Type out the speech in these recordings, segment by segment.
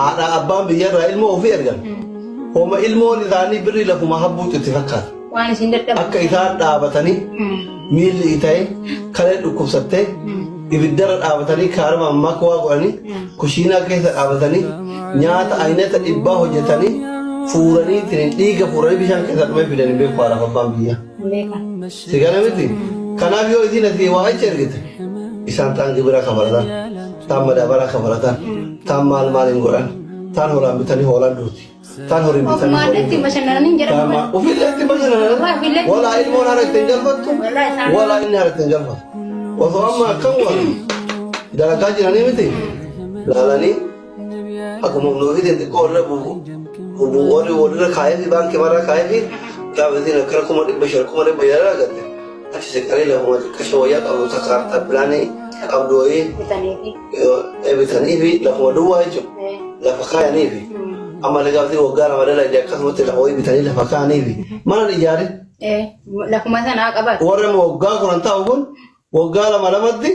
Haadha abbaan biyyarraa ilmoo ofii ergan. Homa ilmoon isaanii birrii lafuma habbuutu itti fakkaata. Waan isin dadhabdu. Akka isaan dhaabatanii miilli ita'ee kalee dhukkubsattee ibiddarra dhaabatanii kaarama makwaa godhanii kushiinaa keessa dhaabatanii nyaata aynata dhibbaa hojjetanii fuuranii ittiin dhiiga fuuranii bishaan keessa dhumee fidanii beeku haadhaaf abbaan biyyaa. Beekan. Si gala miti? Kanaaf yoo isiin asii waa achi ergite isaan taan gibira kafalatan, taan madaabara kafalatan, taan maal maal hin godhan, taan holaan bitanii hoolaan duuti, taan horiin bitanii Ofumaan horiin itti duuti. bashannananii Taan jedhamu. maal ofiillee itti bashannanan Walaa ofiillee itti walaa ilmoon hara ittiin galfattu Walaa isaan. walaa inni hara ittiin galfatu. Osoo amma akkam waan dalagaa jiranii miti laalanii Akkuma humna ofiitiin xiqqoo irra bu'u warri walirra kaayee fi baankii marra kaayee fi gaafa isiin akkana 500,000 500,000 argatte achi siqanii lafuma xiqqasha wayyaa qabdu takka kaartaa pilaanii qabdu wayii Bitaniifi. bitanii fi lafuma duwwaa jechuudha. Lafa kaayanii fi ammallee gaafa isiin waggaa 2 dalagde akkasumatti lafa wayii bitanii lafa kaayanii fi mana hin ijaarin. Lafuma sanaa qabaatu. Warri amma waggaa 10 taa'u kun Waggaa lama lamatti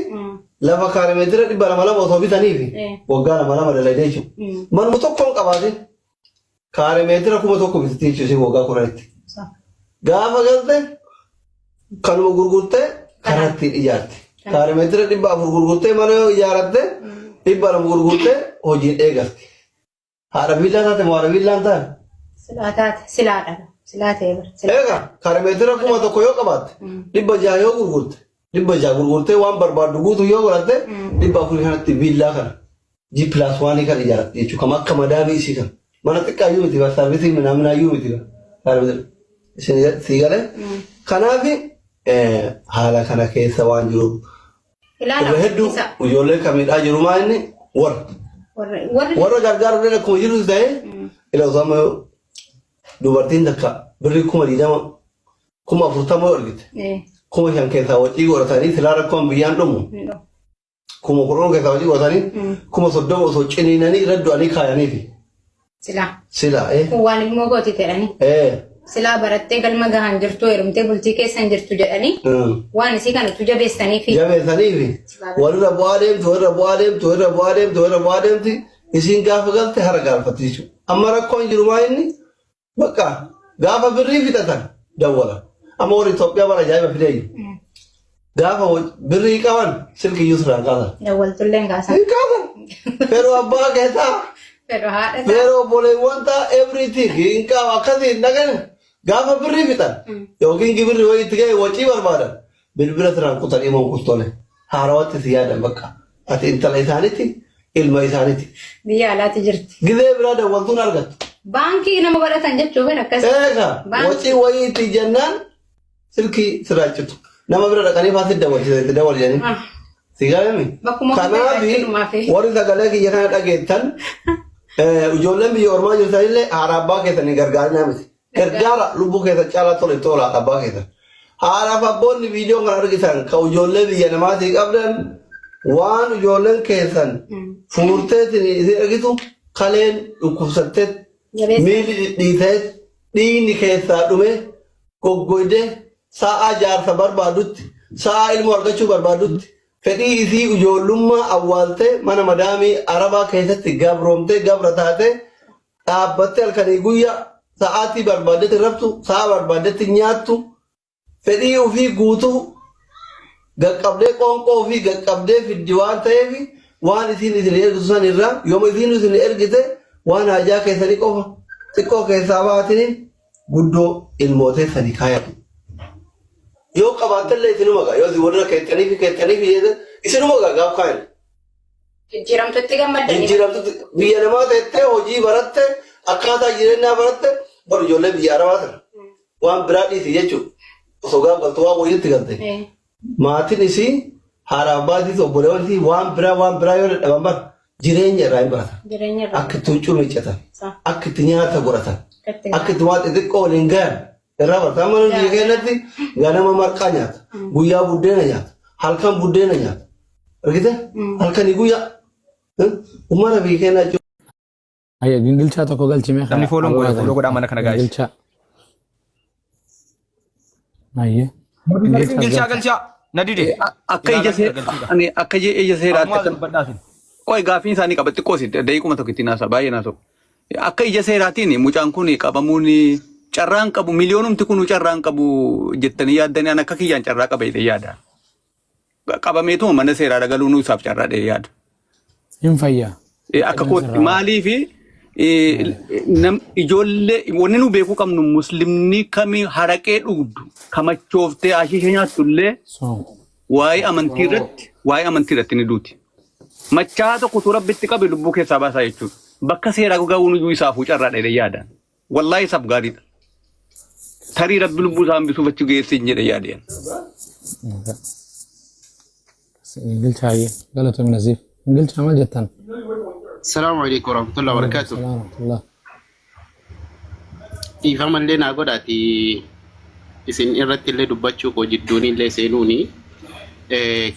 lafa kaare meetira 200 2 osoo bitaniifi waggaa lama lama dalagdee jechuudha. Manuma tokko hin qabaatin kaare meetira 1000 bitatti jechuudha isheen waggaa 10tti. Gaafa galte kanuma gurgurtee karaa ittiin ijaarte. Kaare meetira 400 gurgurtee mana yoo ijaaratte 200 gurgurtee hojiin eegalte. Haadha viillaa taate moo haadha viillaa hin taane? Silaa taate silaadha. Silaa ta'e bara. Silaa. Egaa kaare meetira 1000 yoo qabaatte 600 yoo gurgurte 600 gurgurtee waan barbaaddu guutuu yoo godhatte 400 kanatti viillaa kana G plus one kan ijaarratti jechuudha. Kam akka madaamii isii kana. Mana xiqqaa iyyuu miti saarvisii minaaminaa iyyuu miti. Isin sii galee. Kanaaf haala kana keessa waan jiruuf Ilaala Irra hedduu isa. ijoollee kan miidhaa jiru maa inni warra. Warra warri Warra gargaaru illee akkuma jiru ta'ee ila osoo amma dubartiin takka birrii 20,000 40,000 yoo argite 5,000 keessaa wacii godhatanii silaa rakkoon biyyaan dhumu 10,000 keessaa wacii godhatanii 30,000 osoo ciniinanii irra du'anii kaayaniifi. Silaa. Silaa eh. Kun waan ilmoo kooti jedhanii. Eh. Silaa barattee galma gahaan jirtu heerumtee bultii keessa hin jirtu jedhanii waan isii kana utuu jabeessanii fi Jabeessaniifi walirra bu'aa deemtu walirra bu'aa deemtu walirra bu'aa deemtu walirra bu'aa deemti isiin gaafa galte hara gaalfatti jechuudha. Amma rakkoon jiru maa inni Bakka gaafa birrii fixatan dawwalan. Amma warri Itoophiyaa bara ajaa'iba fidee jiru. Gaafa birrii qaban silkii iyyuu sirraa hin kaasan. Dawwaltullee hin kaasan. Hin kaasan. Feroo abbaa keessaa, Fedhu haadha isaa. feroo obboleewwan ta'a everything hin qabu akkasii hin dhagane. Gaafa birrii fixan yookiin gibirri wayii itti ga'e wacii barbaadan bilbila sirraan kutan imoon kustole. Haarawatti si yaadan bakka. Ati intala isaanitti ilma isaanitti. Biyya alaatti jirti. Gizee biraa dawwaltuun argattu. Baankii nama godhatan jechuuf akkas. Eega Baankii. wacii wayii itti jennaan silkii sirraa citu. Nama bira dhaqanii faa si dawwalchisa itti dawwal jedhanii. Ah, Si galami? Bakkuma Kanaaf hunda warri sagalee kiyya kana dhageettan ijoolleen biyya ormaa jirtanillee haadha abbaa keessanii gargaarinaa miti. Gargaara lubbuu keessan caalaa tole tola haadha abbaa keessan. Haadhaaf abboonni viidiyoo kana argitan kan ijoollee biyya namaatii qabdan waan ijoolleen keessan fuurteetiin isin argitu kaleen dhukkubsattee Jabeessa. miilli dhidhiitee dhiigni keessaa dhume goggoydee sa'aa jaarsa barbaadutti sa'aa ilmoo argachuu barbaadutti fedhii isii ijoollummaa awwaaltee mana madaamii arabaa keessatti gabroomtee gabra taatee dhaabbattee halkanii guyyaa sa'aatii barbaaddetti raftu, sa'a barbaaddetti nyaattu, fedhii ofii guutuu gaqqabdee qoonqoo ofii gaqqabdee fiddi waan ta'eef waan isiin isin ergitu san irraa yooma isiin isin ergite waan haajaa keessanii qofa xiqqoo keessaa baatiniin guddoo ilmootee sanii kaayatu. Yoo qabaattellee isinuma gaa yoo isin walirra keettanii fi keettanii fi isinuma gaa gaaf kaayan. Jijjiiramtutti gammaddanii. Jijjiiramtutti biyya namaa teettee hojii baratte akkaataa jireenyaa baratte bar ijoollee biyya arabaa sana waan biraa dhiisi jechuudha. Osoo gaaf galtu waan wayiitti galte. Maatiin isii haadha abbaa isiis obboleewwan isii waan biraa waan biraa yoo dadhaban bar jireenya irraa hin baratan. Jireenya irraa. Akka itti huccuu miiccatan, akka itti nyaata godhatan, Akka itti akka itti waan xixiqqoo waliin gahan irraa barata. Amma nuti biyya keenyatti ganama marqaa nyaata, guyyaa buddeena nyaata, halkan buddeena nyaata. Argite? Halkanii guyyaa. Uummata biyya keenyaa jechuudha. Ayya gingilchaa tokko galchimee Namni fooloon godhe follow godhaa mana kana guys. Gingilchaa. Ayyee. Gingilchaa Gingilchaa galchaa. Na dide. Akka ija Ilaalaa see galchuudha. ani akka ija seeraatti Ammaa akka dubbadhaasin. Qoy, gaaffiin isaanii qaba xiqqoo si daqiiquma tokko ittiin haasa, baay'ee naasa'u. Akka ija seeraatiin mucaan kun qabamuun carraan qabu, miliyoonumti kun carraan qabu jettanii yaaddanii? An akka kiyyaan carraa qaba jedhee yaada. Qabameetuma mana seeraa dhagaluun isaaf carraa dhahee yaada. Hin fayyaa. Akka kootti maaliifi ijoollee wanni nu beekuu qabnu, muslimni kamii haraqee dhugdu kamachooftee ashiisha nyaattu illee waa'ee amantii irratti ni duuti. Machaa tokkotu rabbitti qabe lubbuu keessaa baasaa jechuudha. Bakka seeraa ga'uun iyyuu isaafuu carraa dheedee yaadaan. Wallaahi isaaf gaariidha. Tarii rabbi lubbuu isaa hambisuuf achi geessee hin jedhe yaadeen. Gilchaayyee galatoomii Naziif. Gilchaa, maal jettan? Salaamu alaikum warahmatullahi wabarakatuh. Salaam warahmatullah. Dhiifama illee naa godhaati, isin irratti illee dubbachuu koo jidduun illee seenuuni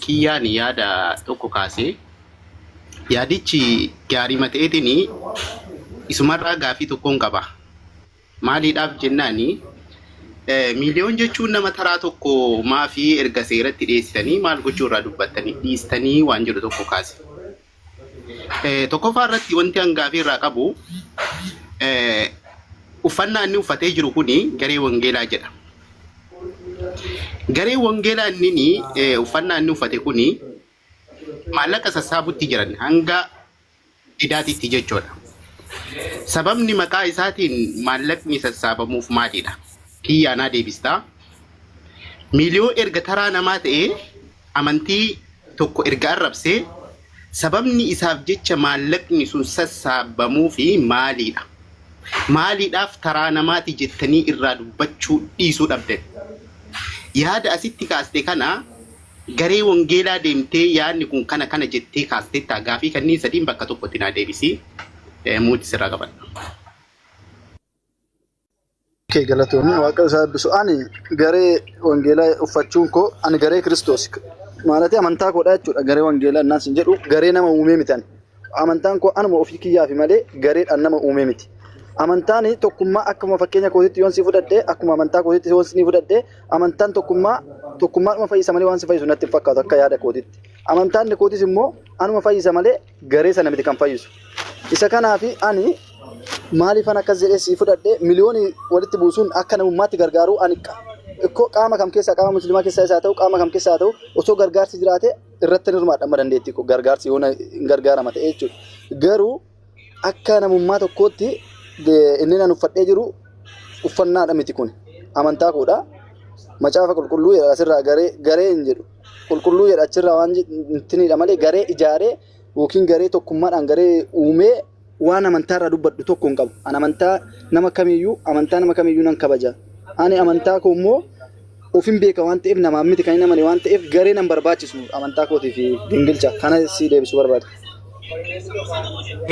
kiyyaan yaada tokko kaasee, yaadichi gaarii ta'eetiin isumarraa gaafii tokkoon qaba. Maaliidhaaf jennaani, miiliyoon jechuun nama taraa tokko maafii erga seeratti dhiyeessitanii maal gochuu irraa dubbattanii dhiistanii waan jedhu tokko kaase. Tokkoffaa irratti wanti an gaafii irraa qabu, uffannaa inni uffatee jiru kuni garee wangeelaa jedha. Garee wangeelaa inni uffannaa inni uffate kuni maallaqa sassaabutti jiran hanga idaatitti jechuudha. Sababni maqaa isaatiin maallaqni sassaabamuuf maalidha? Kiyyaanaa deebistaa. Miiliyoo erga taraa namaa ta'ee, amantii tokko erga arrabsee, sababni isaaf jecha maallaqni sun sassaabamuufi maalidha? Maaliidhaaf taraa namaati jettanii irraa dubbachuu dhiisuu dhabdan? Yaada asitti kaaste kana garee wangeelaa deemtee yaadni kun kana kana jettee kaasteetta? Gaafii kanneen sadiin bakka tokkotti naa deebisii, muuti sirraa qabadha. Okay, galatoomii, Waaqa isaa eebbisu. Ani garee wangeelaa uffachuun koo, ani garee Kiristoos. Maalati amantaa koodha jechuudha. Garee wangeelaa innaan sin jedhu garee nama uumee miti ani. Amantaan koo anuma ofii kiyyaafi malee gareedhaan nama uumee miti. Amantaan tokkummaa akkuma fakkeenya kootitti yoon si fudhadhe, akkuma amantaa kootitti yoon si fudhadhe, amantaan tokkummaa tokkummaadhuma fayyisa malee waan si fayyisu natti hin fakkaatu akka yaada kootitti. Amantaan kootis immoo anuma fayyisa malee garee sana miti kan fayyisu. Isa kanaafi ani maaliifan akkas jedhee si fudhadhe, miliyoonii walitti buusuun akka namummaatti gargaaru, ani qaama kam keessaa, qaama musliimaa keessaa isaa ta'u, qaama kam keessaa ta'u, osoo gargaarsi jiraate irratti hirmaadha amma dandeettii koo, gargaarsi yoo hin gargaarama ta'e jechuudha. Garuu akka namummaa tokkootti inni nan uffadhee jiru uffannaadha miti, kun amantaa koodha. Macaafa qulqulluu jedha asirraa, garee garee hin jedhu, qulqulluu jedha achirraa waan ittinidha malee garee ijaaree yookiin garee tokkummaadhaan garee uumee waan amantaa irraa dubbadhu tokko hin qabu. Ani amantaa nama kamiyyuu, amantaa nama kamiyyuu nan kabaja. Ani amantaa koo immoo ofin beeka waan ta'eef, namaan miti kan hin amane waan ta'eef, garee nan barbaachisu amantaa kootii fi gingilcha kana si deebisuu barbaada.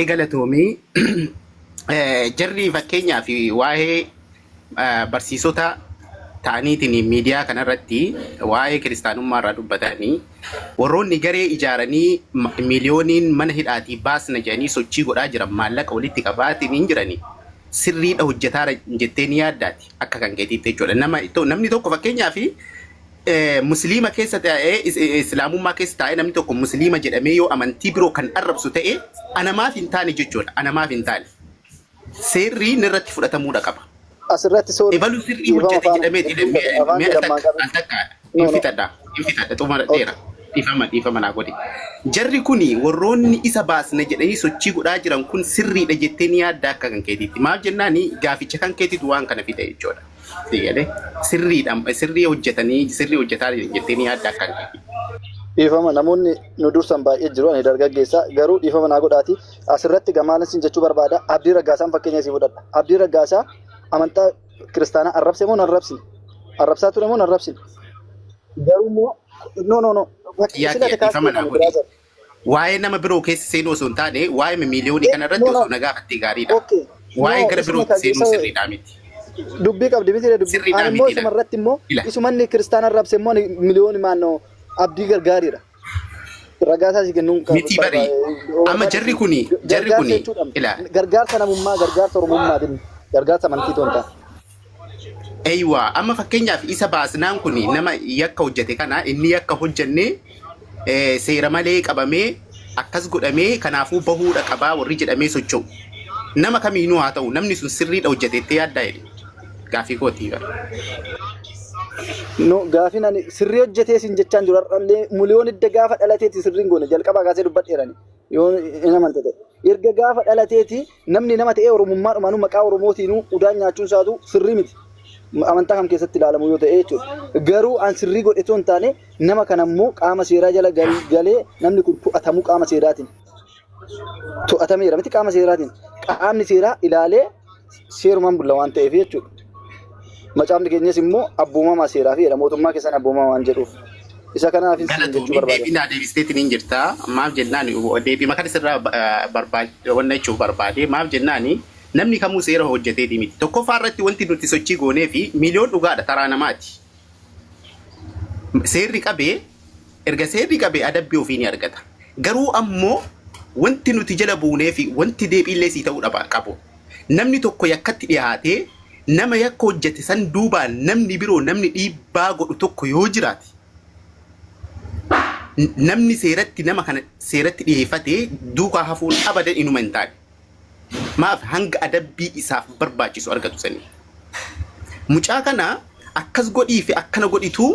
Galatoomii. Jarri fakkeenyaaf waa'ee barsiisota ta'aniitiin miidiyaa kanarratti waa'ee kiristaanummaa irraa dubbatanii, warroonni garee ijaaranii miiliyooniin mana hidhaatii baasna jedhanii sochii godhaa jiran, maallaqa walitti qabaatiin hin jiranii, sirriidha hojjetaa jettee ni yaaddaati akka kan keetiitti jechuudha? Nama namni tokko fakkeenyaaf musliima keessa taa'ee, islaamummaa keessa taa'ee, namni tokko musliima jedhamee yoo amantii biroo kan arrabsu ta'e, anamaaf hin taane jechuudha. Anamaaf hin taane. Seerri irratti fudhatamuudha qaba. Asirratti soor Ebalu sirrii hojjete jedhamee afaan mi'a jedhamaan takka al takka hin fixadha, hin fixadha, xumuradheera. Dhiifama, dhiifama naa godhi. Jarri kuni warroonni isa baasna jedhanii sochii godhaa jiran kun sirriidha jettee ni yaadda akka kan keetiitti? Maal jennaani, gaaficha kan keetiitu waan kana fida jechuudha. Sigalee sirriidha, sirrii hojjetanii, sirrii hojjetaa jiran jettee ni yaadda akka kan keetiitti? Dhiifama, namoonni nu dursan baay'ee jiru, ani dargaggeessa, garuu dhiifama naa godhaati. Asirratti gamaalan sin jechuu barbaada. Abdii Raggaasaan fakkeenya isii fudhadha. Abdii Raggaasaa amantaa kiristaanaa arrabse moo hin arrabsine? Arrabsaa ture moo hin arrabsine? Garuu immoo no, no, no. Yaa Sila dhiifama naa godhi. Brother. Waa'ee nama biroo keessa seenuu osoo hin taane, waa'ee miiliyoonii kana irratti No, no. osoo na gaafattee gaariidha. Okay. Waa'ee No, gara isuma birootti seenuun sirriidhaa miti. Dubbii qabdi miti dubbii. Sirriidhaa Ani immoo miti. isuma irratti immoo Ila. isumanni kiristaana arrabse immoo ani miliyoonii maannoo abdii gargaariidha. Ragaa isaa si kennuun Miti bari. Amma jarri kuni ila. Gargaarsa namummaa, gargaarsa oromummaatiin, gargaarsa amantii toon ta'a. Eeywa, amma fakkeenyaaf isa baasnaan kun nama yakka hojjete kana, inni yakka hojjenne seera malee qabamee Akkas godhamee kanaafuu bahuudha qabaa warri jedhamee socho'u. Nama kamiinuu haa ta'u namni sun sirriidha hojjeteettee yaaddaa jedhe. Gaafii kootii bara. No, gaafiin ani sirrii hojjetee siin jechaan jiru har'allee miliyoon hidda gaafa dhalateeti sirriin goone jalqabaa kaasee dubbadheerani yoo hin amante ta'e. Erga gaafa dhalateeti namni nama ta'ee Oromummaadhumaanuu maqaa Oromootiinuu udaan nyaachuun isaatu sirrii miti. Amantaa kam keessatti ilaalamu yoo ta'e jechuudha. Garuu an sirrii godhe osoo hin taane nama kana immoo qaama seeraa jala galee namni kun to'atamuu qaama seeraatiin. To'atameera miti qaama seeraatiin. Qaamni seeraa ilaalee seerumaan bulla waan ta'eef jechuudha. Macaafni keenyas immoo abboomamaa seeraa fi jedha mootummaa keessan abboomamaa waan jedhuuf. Isa kanaafis siin jechuu Galatoomi barbaada. deebii naa deebisteetiin hin jirta. Maaf jennaan deebii makan sirraa barbaade wanna jechuuf barbaade maaf jennaan namni kamuu seera hojjeteeti miti. Tokkoffaa irratti wanti nuti sochii goonee fi miliyoon dhugaadha taraa namaati. Seerri qabee erga seerri qabee adabbii ofii ni argata. Garuu ammoo wanti nuti jala buunee fi wanti deebiillee sii ta'uu dhaba qabu. Namni tokko yakkatti dhiyaatee nama yakka hojjete san duubaan namni biroo namni dhiibbaa godhu tokko yoo jiraate namni seeratti nama kana seeratti dhiyeeffatee duukaa hafuun abadan inuma hin taane. Maaf hanga adabbii isaaf barbaachisu argatu sanii. Mucaa kana akkas godhii fi akkana godhitu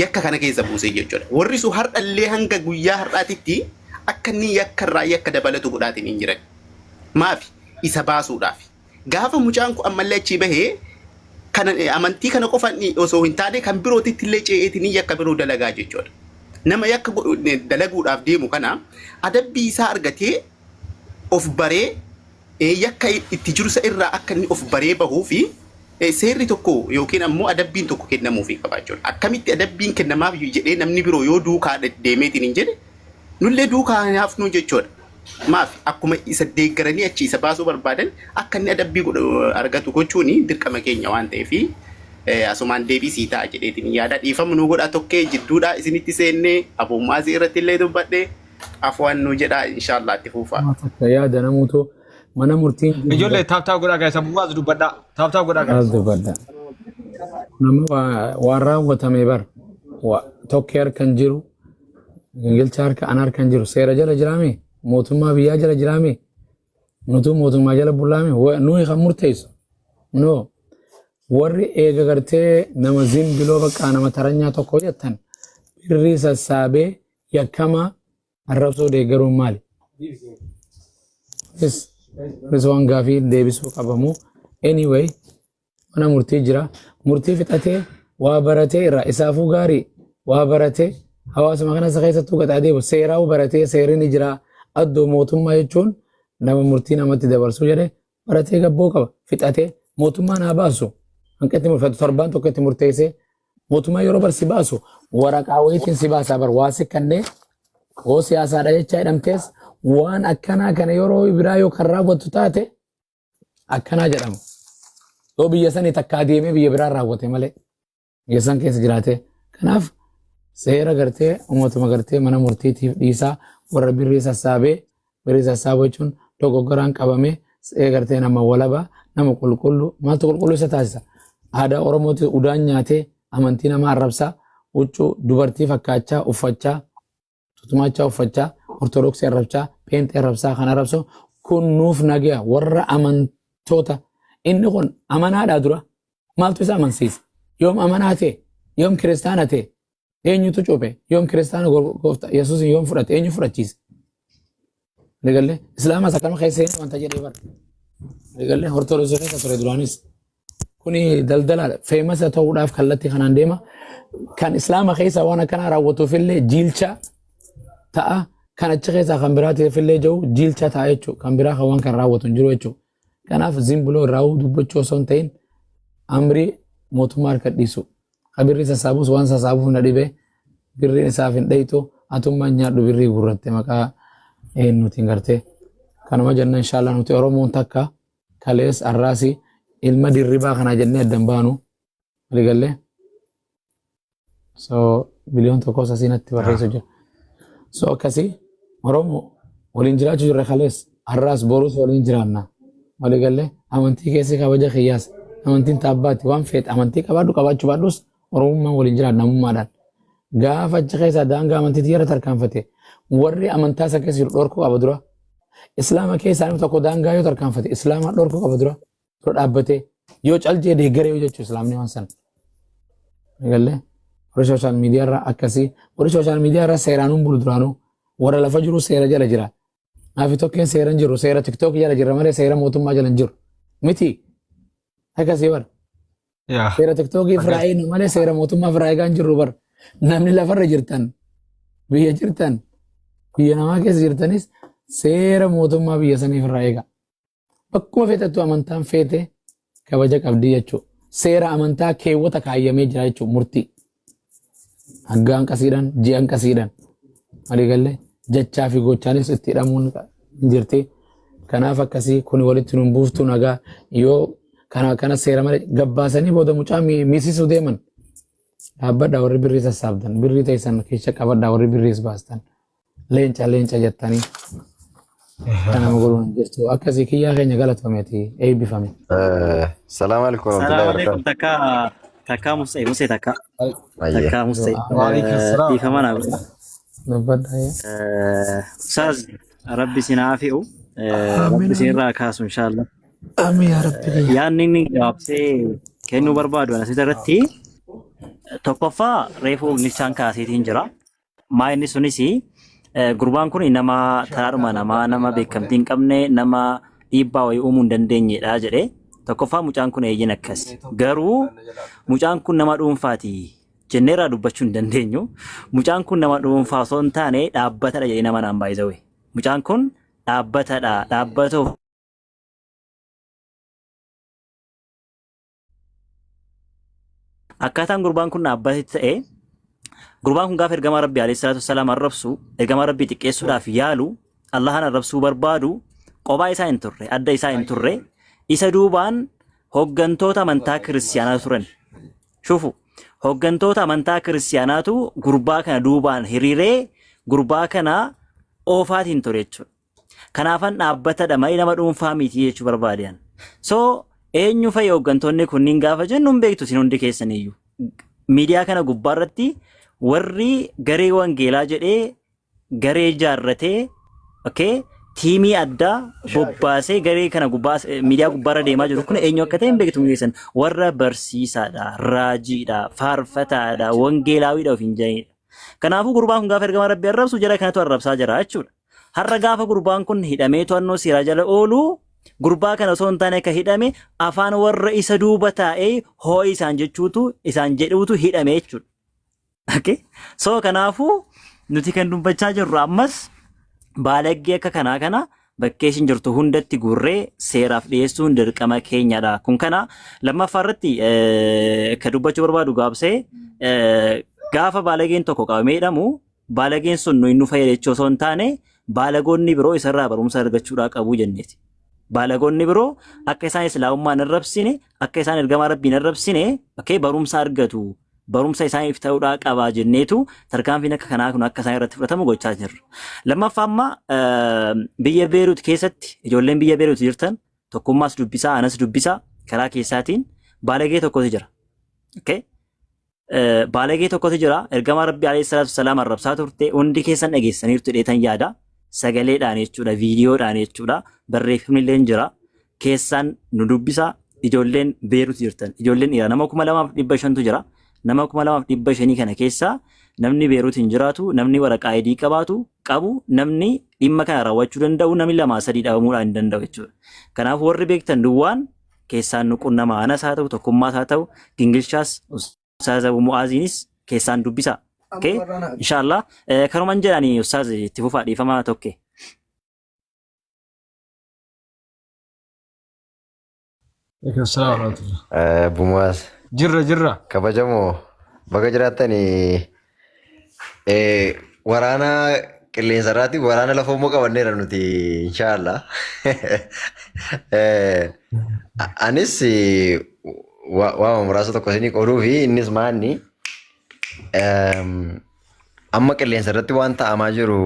yakka kana keessa buusee jechuudha. Warri sun har'allee hanga guyyaa har'aatitti akka inni yakka irraa yakka dabalatu godhaatiin hin jiran. Maafi isa baasuudhaaf. Gaafa mucaan kun ammallee achii bahee kana amantii kana qofa osoo hin taane kan birootitti illee ce'eetiin yakka biroo dalagaa jechuudha. Nama yakka dalaguudhaaf deemu kana adabbii isaa argatee of baree yakka itti jiru isa irraa akka inni of baree bahuu fi seerri tokko yookiin ammoo adabbiin tokko kennamuufii qaba jechuudha. Akkamitti adabbiin kennamaaf jedhee namni biroo yoo duukaa deemeetiin hin jedhe nullee duukaa hin hafnu jechuudha. Maaf akkuma isa deeggaranii achi isa baasuu barbaadan akka inni adabbii argatu gochuun dirqama keenya waan ta'eef asumaan deebii sii ta'a jedheetiin yaada dhiifamu nu godha tokkee jidduudhaa isinitti seennee abummaasii irratti illee dubbadhe afwaan nu jedhaa inshaallah itti fuufaa. Takka yaada namuutu mana murtiin Ijoollee tap tap godhaa guys abummaas dubbadhaa. Tap tap godhaa guys. As dubbadha. Nama waan raawwatame bar tokkee harka hin jiru, gingilcha harka an harka hin jiru, seera jala jiraame, mootummaa biyyaa jala jiraame, nutu mootummaa jala bullaame, nuyi kan murteessu. No, warri eega gartee nama zimbiloo bakka nama taranyaa tokko jettan birrii sassaabee yakkamaa arrabsoo deeggaruun maali? Kunis waan gaafii deebisuu qabamu. Anyway, mana murtii jira. Murtii fixatee waa baratee irraa isaafuu gaarii waa baratee hawaasuma kana isa keessattuu gaxaa deemu seeraa baratee seerri ni jira. Addoo mootummaa jechuun nama murtii namatti dabarsuu jedhee baratee gabboo qaba. Fixatee mootummaan haa baasu. Hanqatti murfatu torbaan tokko itti murteessee mootummaa yeroo bar si baasu waraqaa wayiitiin si baasaa bar waa si kannee hoo siyaasaadha jecha jedhamtees waan akkanaa kana yeroo biraa yoo kan raawwattu taate akkanaa jedhama. Yoo biyya sanii takkaa deemee biyya biraa raawwate malee biyya san keessa jiraate. Kanaaf seera gartee uummatuma gartee mana murtiitiif dhiisaa warra birrii sassaabee birrii sassaabuu jechuun dogoggoraan qabamee gartee nama walaba nama qulqullu maaltu qulqulluu isa taasisa? Aadaa Oromootti udaan nyaatee amantii nama arrabsaa huccuu dubartii fakkaachaa uffachaa tutumaachaa uffachaa ortodoksii arrabchaa pheenxee arrabsaa kan arrabsu kun nuuf nagaya warra amantoota inni kun amanaadhaa dura maaltu isa amansiisa yoom amanaa ta'e yoom kiristaana ta'e eenyutu cuuphe yoom kiristaana gooftaa yesuus yoom fudhate eenyu fudhachiise Rigalee islaamas akkama keessa seenee wanta jedhee bara Rigalee ortodoksii keessa ture duraanis kuni daldalaadha feemasa ta'uudhaaf kallattii kanaan deema kan islaama keessa waan akkanaa raawwatuuf illee jiilcha ta'a kan achi keessaa kan biraatiif illee jiru jiilcha ta'a jechuudha kan biraa kan waan kan raawwatu hin jiru jechuudha kanaaf zimbuloo irraa dubbachuu osoo hin ta'in amrii mootummaa harka dhiisu ka birrii sassaabus waan sassaabuuf na dhibe birriin isaaf hin dhayitu atummaan nyaadhu birrii gurratte maqaa eenyuutiin gartee kanuma jenna inshaallah nuti oromoon takka kalees arraasi ilma dirribaa kanaa jennee addan baanu waliigallee so biliyoon tokkos asii natti barreessu jira so akkasii oromoo waliin jiraachuu jirra kalees har'aas borus waliin jiraanna waliigallee amantii keessi kabaja kiyyaas amantiin taabbaati waan feete amantii qabaadhu qabaachuu baadhus oromummaan waliin jiraanna namummaadhaan gaafa achi keessaa daangaa amantiitti jara tarkaanfate Warri amantaa isa keessa jiru dhorkuu qaba dura. Islaama keessaa namni tokko daangaa yoo tarkaanfate islaama dhorkuu qaba dura. Dura dhaabbatee yoo caljee deeggaree yoo jechuun islaamni waan sana. Galee warri sooshaal miidiyaa irraa akkasii warri sooshaal miidiyaa irraa seeraan hin bulu duraanuu warra lafa jiru seera jala jira. Naafi tokkeen seera hin jiru seera tiktook jala jira malee seera mootummaa jala hin jiru. Miti akkasii bara. Yaa. Seera tiktookii Akkas. firaa eegnu malee seera mootummaa firaa eegaa hin jirru bara. Namni lafarra jirtan biyya jirtan biyya namaa keessa jirtanis seera mootummaa biyya sanii firraa eega. Bakkuma feetettu amantaan feete kabaja qabdi jechuudha. Seera amantaa keewwata kaayyamee jira jechuudha murtii. Haggaan qasiidhaan ji'an qasiidhaan. Walii galee jechaa fi gochaanis itti hidhamuun hin jirti. Kanaaf akkasii kun walitti nun buuftu nagaa yoo kana kana seera malee gabbaasanii booda mucaa miisisuu deeman. Dhaabbadhaa warri birrii sassaabdan birrii teessan keessa qabadhaa warri birriis baastan. Leenca leenca jettanii kan nama godhuun hin jirtu. Akkasii kiyyaa keenya galatoomeeti eebbifame. Salaam alaikum Salaam warahmatullahi alaikum wabarakatuh. takka takka musee musee takka Ayyee. takka musee Waalaikum salaam. dhiifama naa godha. Dubbadhaa yaa. Ustaaz rabbi isin haa fe'u rabbi isin irraa kaasu inshaallah. Amiin yaa rabbi kiyya. Yaadni inni gabaabsee kennuu barbaadu asirratti irratti tokkoffaa reefu ognichaan kaaseetiin jira. Maa inni sunis gurbaan kun nama taraadhuma namaa nama beekamtii hin qabne nama dhiibbaa wayii uumuu hin dandeenyedha jedhe. Tokkoffaa mucaan kun eeyyin akkas. Garuu mucaan kun nama dhuunfaati jenneerraa dubbachuu hin dandeenyu. Mucaan kun nama dhuunfaa osoo hin taane dhaabbatadha jedhee nama naan baay'isawe. Mucaan kun dhaabbatadha. Dhaabbata Akkaataan gurbaan kun dhaabbatetti ta'e gurbaan kun gaafa ergamaa Rabbii alayhi salaatu wassalaam arrabsu ergamaa Rabbii xiqqeessuudhaaf yaalu Allahan arrabsuu barbaadu qophaa isaa hin turre adda isaa hin turre isa duubaan hoggantoota amantaa kiristiyaanaa turan. Shufu hoggantoota amantaa kiristiyaanaatu gurbaa kana duubaan hiriiree gurbaa kana oofaatiin ture jechuudha. Kanaafan dhaabbatadha malee nama dhuunfaa miti jechuu barbaadean. So eenyu fa'i hooggantoonni kunniin gaafa jennu hin beektu isin hundi keessaniyyuu. Miidiyaa kana gubbaarratti warri garee wangeelaa jedhee garee ijaarratee okay, tiimii addaa bobbaasee garee kana gubbaa miidiyaa gubbaarra deemaa jiru kun eenyu akka ta'e hin beektu hundi keessan. Warra barsiisaadha, raajiidha, faarfataadha, wangeelaawiidha ofiin jedhanidha. Kanaafuu gurbaan kun gaafa ergamaa rabbii arrabsu jara kanatu arrabsaa jira jechuudha. Har'a gaafa gurbaan kun hidhamee to'annoo seeraa jala oolu gurbaa kana osoo hin taane akka hidhame afaan warra isa duuba taa'ee hoo'i isaan jechuutu isaan jedhuutu hidhame jechuudha. Okay? So kanaafuu nuti kan dubbachaa jirru ammas baalaggee akka kanaa kana bakkee isin jirtu hundatti guurree seeraaf dhiyeessuun dirqama keenyadha. Kun kana lammaffaa irratti kan dubbachuu barbaadu gaabsee gaafa baalageen tokko qabamee hidhamu baalageen sun nuyi nu fayyada jechuu osoo hin taane baalagoonni biroo isarraa barumsa argachuudhaa qabu jenneeti. Baalagoonni biroo akka isaan islaamummaa hin arrabsine, akka isaan ergamaa rabbii hin arrabsine, okay, barumsa argatu. Barumsa isaaniif ta'uudhaa qabaa jenneetu tarkaanfiin akka kanaa kun akka isaan irratti fudhatamu gochaa jirra. Lammaffaa amma biyya Beerut keessatti ijoolleen biyya Beerut jirtan tokkummaas dubbisaa anas dubbisaa karaa keessaatiin baalagee tokkotu jira. Okay? Baalagee tokkotu jira. Ergamaa Rabbii alayhi salaatu wassalaam arrabsaa turte. Hundi keessan dhageessaniirtu jedheetan yaada. Sagaleedhaan jechuudha, viidiyoodhaan jechuudha. Barreeffamni illee jira. Keessaan nu dubbisa. Ijoolleen Beerut jirtan. Ijoolleen dhiiraa nama 2500tu jira. Nama 2500 kana keessaa namni Beerut hin jiraatu, namni waraqaa ID qabaatu qabu, namni dhimma kana raawwachuu danda'u, namni lamaa sadii dhabamuudhaan hin danda'u jechuudha. Kanaaf warri beektan duwwaan keessaan nu qunnamaa. Anas haa ta'u, tokkummaas haa ta'u, gingilchaas, Ustaaz Abu Mu'aaziinis keessaan dubbisaa. Okay? Inshallah. Kanuman jedhani Ustaaz itti fufaa dhiifama tokke. Alaikum salaam wa rahmatullah. Bumaas Jirra jirra. kabajamoo baga jiraattanii waraana qilleensa irraatti waraana lafoo immoo qabanneera nuti inshaallah. Anis waama muraasa tokko isinii qooduu fi innis maanni amma qilleensa irratti waan ta'amaa jiru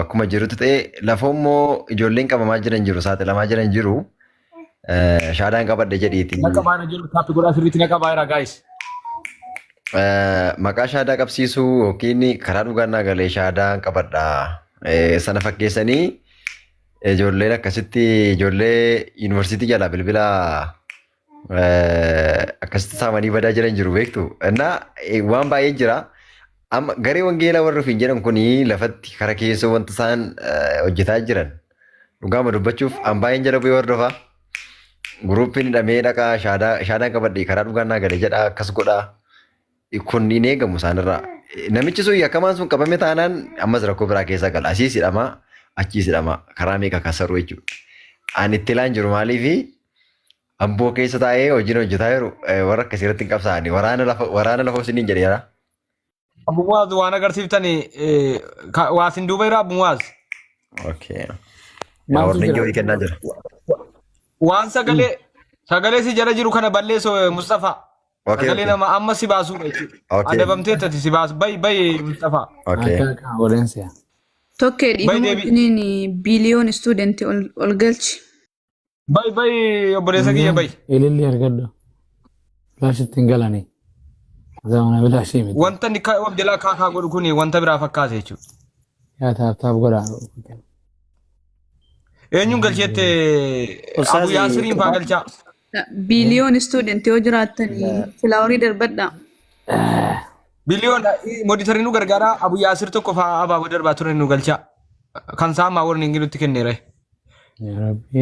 akkuma jirutti ta'e lafoo immoo ijoolleen qabamaa jiran jiru saaxilamaa jiran jiru shaadaan qabadhe jedhiiti. Na qabaa na jiru taappi godhaa sirriitti na qabaa jira guys. Maqaa shaadaa qabsiisuu yookiin karaa dhugaan naa galee shaadaa qabadha. Sana fakkeessanii ijoolleen akkasitti ijoollee yuunivarsiitii jalaa bilbila akkasitti saamanii badaa jiran jiru beektu. Innaa waan baay'ee jira. Amma garee wangeelaa warri ofiin jedhan kuni lafatti kara keessoo wanta isaan hojjetaa jiran dhugaama dubbachuuf an baay'een jala bu'ee hordofaa. Guruupiin hidhamee dhaqaa shaadaan qabadhe karaa dhugaan naa gale jedhaa akkas godhaa. Kun hin eegamu isaanirraa. Namichi sun yakkamaan sun qabame taanaan ammas rakkoo biraa keessa gala. Asiis hidhamaa achiis hidhamaa karaa meeqa kasaru jechuudha. Ani itti ilaan jiru maaliifi Amboo keessa taa'ee hojiin hojjetaa jiru warra akkasii irratti hin qabsaa'ani. Waraana lafa waraana lafa isiniin jedheera. Abu Muaz waan agarsiiftani waa sin duuba jira Abu Muaz. Okay. Yaa Maaltu warreen jira? joorii kennaa jira. Waan sagalee sagalee si jala jiru kana balleessu Mustafa. Okay, Sagalee okay. nama amma si baasuudha jechuudha. Okay. Adabamteetta si baasu bayi bayi Mustafa. Okay. Akka akka godheensi. Tokkee Bayi dhiifama deebi. wajjiniin biiliyoon istuudentii ol galchi. Bayi bayi obboleessa kiyya bayi. Ililli argadhu. Bilaash ittiin galanii. Zamana bilaashii miti. Wanta inni of jalaa kaakaa godhu kun wanta biraa fakkaate jechuudha. Yaa taap taap godhaa. Eenyuun galcheette Abu Ustaazi Yaasiriin faa galchaa. Biiliyoon istuudentii yoo jiraattan filaaworii darbadhaa. Biliyoon moditarii nu gargaara Abu Yaasir tokko faa abaaboo darbaa ture nu galchaa. Kan isaa ammaa warri nutti kenneera. Yaa Rabbi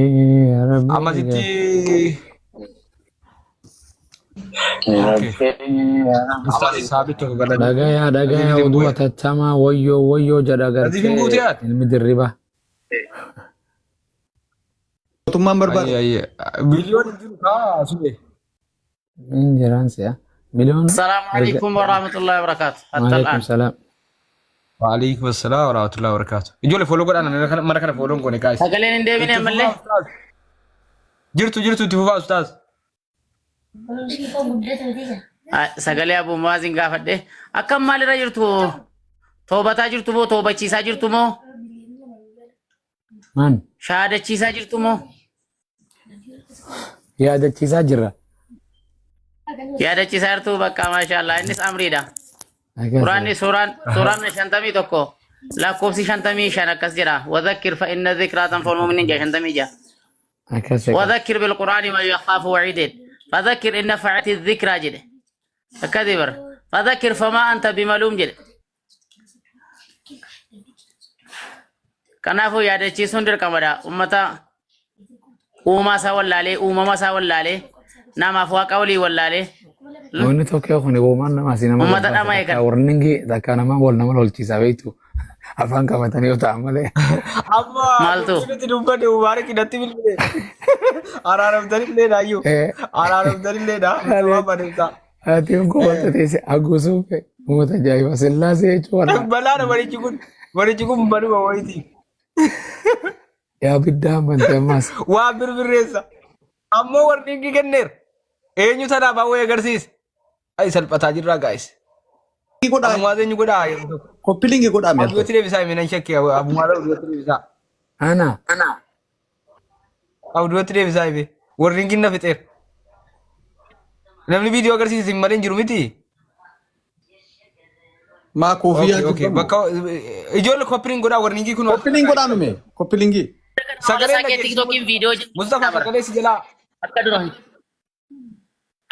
yaa Rabbi. Ammasitti okay. Ustaaz Saabit tokko galanii. Dhagayaa dhagayaa Naziif hin oduu bu'e. atattamaa wayyoo wayyoo jedha Naziif hin buute gartee yaad? ilmi dirriba. Mootummaan barbaada. Ayyee ayyee. Biliyoon hin jiru kaa sube. Hin jiraan si'a. Miliyoon السلام erga. عليكم ورحمة الله وبركاته حتى Waalaikum الآن salaam. Waalaikum assalaam wa rahmatullahi wa barakatuh. Ijoollee fooloo godhaa mana kana fooloon goone guys. Sagaleen hin deebine Itti ammallee fufaa ustaaz. Jirtu jirtu itti fufaa ustaaz. Sagalee Abu Muaazin gaafadhe akkam maalirra jirtu toobataa jirtu moo toobachiisaa jirtu moo Maan shaadachiisaa jirtu moo yaadachiisaa jirra. yaadachiisaa jirtu bakka maashaallah innis amriidha. Akkas. Quraanni suuraan suuraan 51 lakkoofsi 55 akkas jedha wadhakkir fa inna dhikraa tanfa'ul mu'miniin jedha 56. Akkas akkas. وذكر بالقرآن من يخاف وعيد فذكر إن نفعت الذكرى جده كذبر فذكر فما أنت بملوم جده Kanaafuu yaadachiisuun dirqamadha. Uummata uumaa isaa wallaalee, uumama isaa wallaalee, namaaf waaqa walii wallaalee, Wanni tokko kun uumaan nama asii nama uummata gabbaasa dhama'e takka kan. warningi takka nama wal nama lolchiisa beektu afaan qabatanii yoo ta'an malee. Amma Maaltu? dubbii nuti dubbanne Mubaarak natti bilbile. Araaramtanillee daayyuu. Araaramtanillee dha. Waan badeessa. Ati kun wanta teesse haguusuuf uummata ajaa'iba sillaasee jechuun warra Balaadha barichi kun. Barichi kun banuma wayiiti. yaa biddaa amantii ammaas. Waa birbirreessa. Ammoo warri inni kenneera. Eenyu sanaaf hawwee agarsiise. Ay salphataa jirraa gaa'is. Godhaa. Abumaa eenyu godhaa yeroo tokko. Koppilingi godhaa mee Abdootti deebisaa hime nan shakkii abumaa abdootti deebisaa. Ana Abdootti deebisaa hime. Warri inni na fixeera. Namni viidiyoo agarsiise hin malee hin jiru miti. Maa koofiyyaa Okay, okay. jibbamu. Bakka ijoollee koppiliin godhaa warri inni kun. Koppilingi godhaa mime. Koppilingi. Sagalee Haala isaa TikTokiin viidiyoo Mustafa sagalee si jalaa. Akka duraan.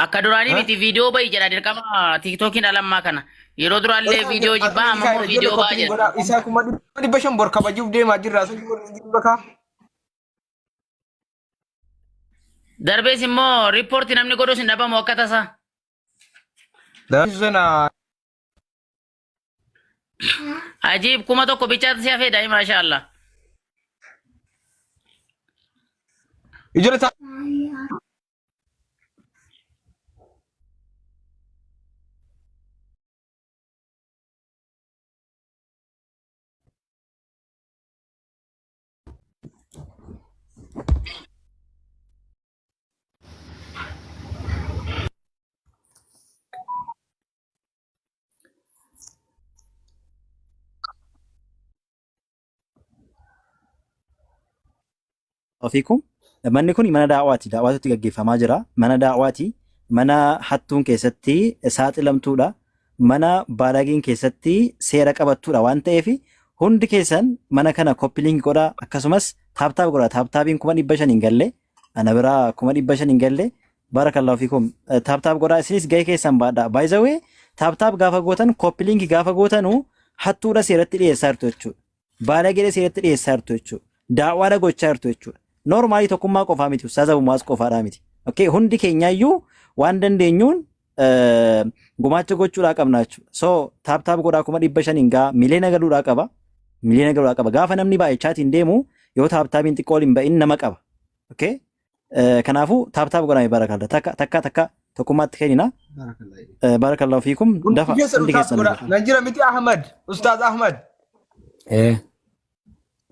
Akka duraanii miti viidiyoo bahi jedha dirqama TikTokiin alammaa kana. Yeroo duraallee viidiyoo jibbaa amma immoo viidiyoo baha jedha. Isaa 500,000 bor kabajuuf deemaa jirra. Asii warri inni bakka. Darbees immoo riippoortii namni godhus hin dhabamu akka tasaa. Sana Ajiib 1000 bichaatti si hafeedha maasha Allah. Ijoollee ta'a. Ofiikum manni kun mana daawwaati. Daawwaatu itti gaggeeffamaa jira. Mana daawwaati. Mana hattuun keessatti saaxilamtuudha. Mana baalageen keessatti seera qabattuudha waan ta'eef hundi keessan mana kana copy link godhaa, akkasumas tap tap godhaa. Tap tapiin 500,000 hin galle, ana biraa 500,000 hin galle. Barakallahu fiikum, tap tap godhaa, isinis gahee keessan baadhaa. By the way, tap tap gaafa gootan, copy link gaafa gootanu, hattuudha seeratti dhiyeessaa jirtu jechuudha. Baalageedha seeratti dhiyeessaa jirtu jechuudha. Daawwaadha gochaa jirtu jechuudha. Normally tokkummaa qofaa miti, ustaaza Muwaaz qofaadhaa miti. Okay, hundi keenyaayyuu waan dandeenyuun gumaacha gochuudhaa qabna jechuudha. So tap tap godhaa, 500,000 hin gaa, miliyoona galuudhaa qaba. Miliyoona galuudhaa qaba. Gaafa namni baay'achaatiin deemu yoo tap tapiin xiqqoo ol hin ba'in nama qaba. Okay? Kanaafuu tap tap godhame, barakalla. Takka takka takka tokkummaatti kennina. Barakallahu fiikum. Hundi Dafa keessan hundi tap keessan. godha. Nan jira miti Ahmad? Ustaaz Ahmad. Eh.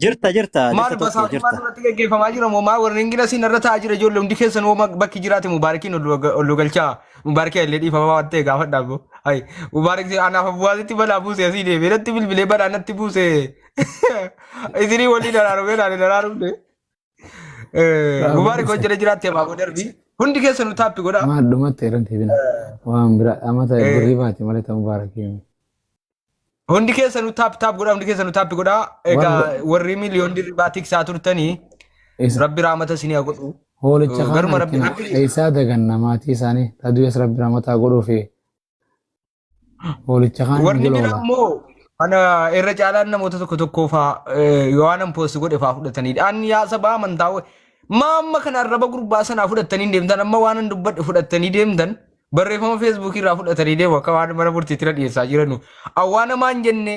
Jirta, jirta, Maal jirta tokko basaasummaan jirta. irratti gaggeeffamaa jira moo maal warri ingila siin irra taa'aa jira? Ijoollee hundi keessan hoo bakki jiraate Mubaarakiin ol galchaa. Mubaarakii illee dhiifama waan ta'e gaafadhaa boo. Hayi, Mubaarak anaaf abbuwaasitti balaa buuse, asii deemee natti bilbilee balaa natti buuse. Isinii waliin araarumee naan hin araarumne. Mubaarak hojjeta jiraatte abaaboo darbii. Hundi keessanuu tap godhaa. Maal dhumatti irra deebina. Waan bira amata birrii baate malee ta'uu Mubaarakii. Hundi keessanuu tap tap godhaa, hundi keessanuu tap godhaa. Egaa warri miliyoon dirribaa tiksaa turtanii rabbi raamata isinii haa godhu. Hoolicha kaan Garuma rabbi harkina rabbi keessaa daganna maatii isaanii tadu'es rabbi ramataa godhuu fi hoolicha kaan hin Warri jala bira oola. immoo ana irra caalaan namoota tokko tokko faa yoo aanan post godhe faa fudhatanidha. Ani yaa sabaa amantaa maa amma kana arraba gurbaa sanaa fudhattanii deemtan, amma waan an dubbadhe fudhattanii deemtan, barreeffama Feesbuukii irraa fudhatanii deemu akka waan mana murtiitti na dhiyeessaa jiranu. Awwaa namaa hin jenne,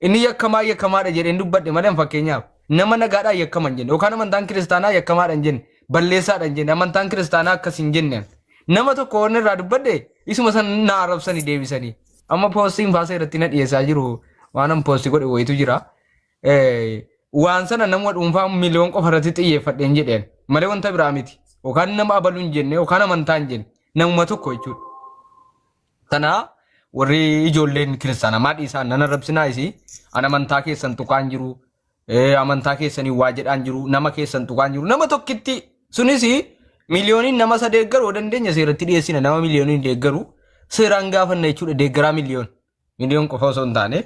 inni yakkamaa yakkamaadha jedheen dubbadhe malee, fakkeenyaaf nama nagaadhaa yakkama hin jenne, yookaan amantaan kiristaanaa yakkamaadha hin jenne, balleessaadha hin jenne, amantaan kiristaanaa akkas hin jenne. Nama tokko waan irraa dubbadhe isuma san na arrabsanii deebisanii. Amma poostiin faasa irratti na dhiyeessaa jiru, waan an post godhe wayitu jira. Waan sana nama dhuunfaa miliyoon qofa irratti xiyyeeffadheen jedheen malee wanta biraa miti. Yookaan nama abaluu hin jenne, yookaan amantaa hin jenne, namuma tokko jechuudha. Tana warri ijoolleen kiristaanaa maa dhiisaan nan arrabsinaa isii, an amantaa keessan tuqaan jiru, amantaa keessanii waa jedhaan jiru, nama keessan tuqaan jiru, nama tokkitti sunis miliyooniin nama isa deeggaru yoo dandeenya seeratti dhiyeessina, nama miliyooniin deeggaru seeraan gaafanna jechuudha. Deeggaraa miliyoon miliyoon qofa osoo hin taane